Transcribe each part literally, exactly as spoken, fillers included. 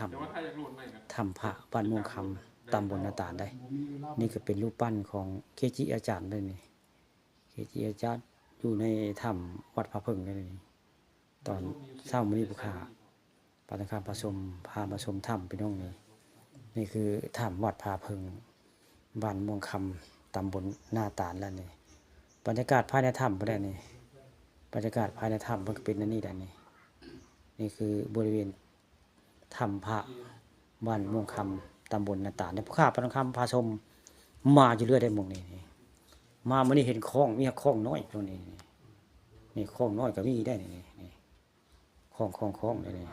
ถ้ำ ถ้ำพระบ้านม่วงคำ ตำบลนาตาลได้ นี่ก็เป็นรูปปั้นของเกจิอาจารย์ได้นี่ เกจิอาจารย์อยู่ในถ้ำวัดผาเพิ่งได้นี่ ตอนเช้ามื้อนี้ผู้ข้า ปาทองคำพาชม พามาชมถ้ำพี่น้องนี่ นี่คือถ้ำวัดผาเพิ่ง บ้านม่วงคำ ตำบลนาตาลแล้วนี่ บรรยากาศภายในถ้ำบ่ได้นี่ บรรยากาศภายในถ้ำมันก็เป็นอันนี้แหละนี่ นี่คือบริเวณถ้ำพระบ้านม่วงคำ ตำบลนาตาลเนี่ยผู้ข้าปาทองคำพาชมมาอยู่เรื่อยได้หม่องนี้นี่ มามื้อนี้เห็นคลอง มีคลองน้อยตรงนี้นี่ นี่คลองน้อยก็มีได้นี่ นี่ คลอง คลอง คลองได้นี่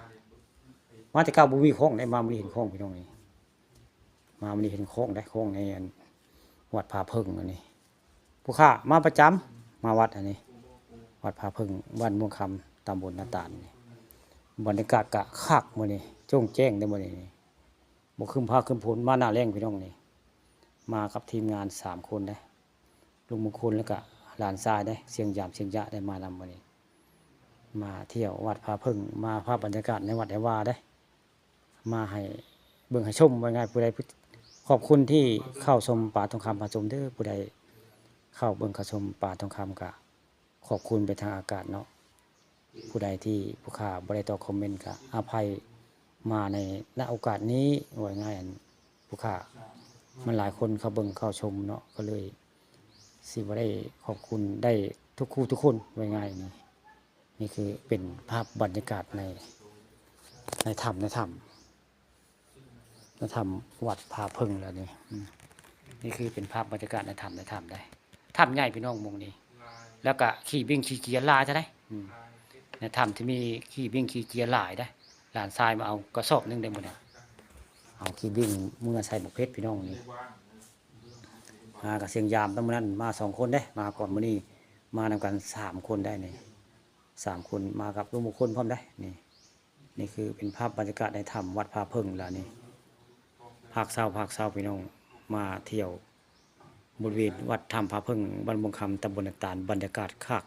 มาแต่เก่าบ่มีคลองได้ มามื้อนี้เห็นคลองพี่น้องนี่ มามื้อนี้เห็นคลองได้ คลองในอันวัดผาเพิ่งอันนี้ ผู้ข้ามาประจำ มาวัดอันนี้ วัดผาเพิ่ง บ้านม่วงคำ ตำบลนาตาลนี่ บรรยากาศกะคักมื้อนี้ โจ่งแจ้งได้มื้อนี้นี่ บ่ครึ้มฟ้าครึ้มฝน มาหน้าแล้งพี่น้องนี่ มากับทีมงานสามคนได้ ลุงมงคลแล้วก็หลานชายได้ เสียงยามเสียงยะได้มานำมื้อนี้ มาเที่ยววัดผาเพิ่ง มาภาพบรรยากาศในวัดในวาได้ มาให้เบิ่งให้ชม ว่าง่าย ผู้ใด ขอบคุณที่เข้าชมปาทองคำพาชมเด้อ ผู้ใดเข้าเบิ่งเข้าชมปาทองคำก็ขอบคุณไปทางอากาศเนาะ ผู้ใดที่ผู้ข้าบ่ได้ตอบคอมเมนต์ก็อภัยมาใน ณ โอกาสนี้ ว่าง่าย อันผู้ข้ามันหลายคนเข้าเบิ่งเข้าชมเนาะ ก็เลยสิบ่ได้ขอบคุณได้ทุกคู่ทุกคน ว่าง่ายนี่ นี่คือเป็นภาพบรรยากาศใน ในถ้ำ ในถ้ำ ในถ้ำวัดผาเพิ่งแล้วนี่ อืม นี่คือเป็นภาพบรรยากาศในถ้ำ ในถ้ำได้ ถ้ำใหญ่พี่น้องหม่องนี้ แล้วก็ขี้บิ่งขี้เกียจหลายเท่าใด อืม ในถ้ำที่มีขี้บิ่งขี้เกียจหลายได้ หลานชายมาเอากระสอบหนึ่งได้มื้อนี้ เอาขี้บิ่งเมือใส่บักเพ็ดพี่น้องนี่ มากับเสียงยามตั้งมื้อนั้นมาสองคนเด้ มาก่อนมื้อนี้ มานำกันสามคนได้นี่ สามคน มากับลุงมงคลพร้อมได้นี่ นี่คือเป็นภาพบรรยากาศในถ้ำวัดผาเพิ่งแล้วนี่ ภาคเช้า ภาคเช้าพี่น้องมาเที่ยวบริเวณวัดถ้ำผาเพิ่ง บ้านม่วงคำ ตำบลนาตาล บรรยากาศคัก